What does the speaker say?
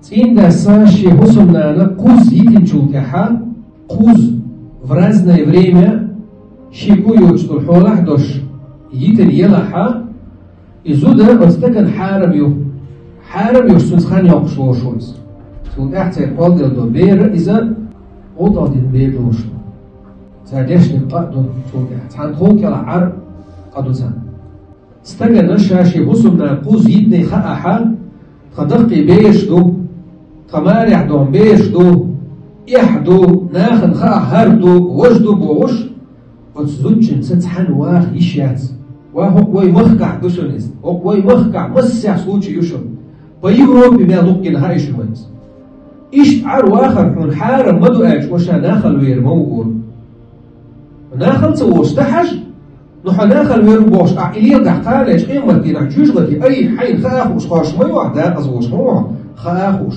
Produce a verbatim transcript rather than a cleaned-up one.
ЦӀийндас шен хӀусамнана кхузза йитинчул тӀехьа, кхузза в разное время, шеко йоцуш долу хьолахь а долуш, йитина елахь а, и зуда оцу стагана хьарам ю. Хьарам йолуш цуьнца хан йоккхуш волуш ву иза. Цул тӀаьхьа церан кхолладелла долу бер а иза гӀуллакх дина бер долуш ду. Цара дешнарг къа а ду цул тӀаьхьа. Цхьана тхов кӀелахь Ӏар къа ду царна. Стагана ша шен хӀусамнана кхузза йитине хаахь а, тхан даккхий бераш ду, тхан марехь доху бераш ду, эхь ду, нахана хаахь хӀара ду, важа ду бохуш, оцу зудчуьнца цхьаьна ваха йиш яц. Ва хӀокху вай махкахь ду шуна иза. ХӀокху вай махкахь массехь случай ю шуна. По Европе мел дукха гина хаьа шу вайца. Иштта Ӏар вахар хьуна хьарам ма ду аьлча, ва ша нахала вер ма ву. Нахала ца волуш дан хьажа, ну хьо нахала вер ву бохуш, ахь и леладахь кхана аьлча, къематдийнахь жуьжгӀати, ай, хьайна хаа хууш кхоьруш ма ю ахь, декъаза волуш ма ву хьо, хаа хууш.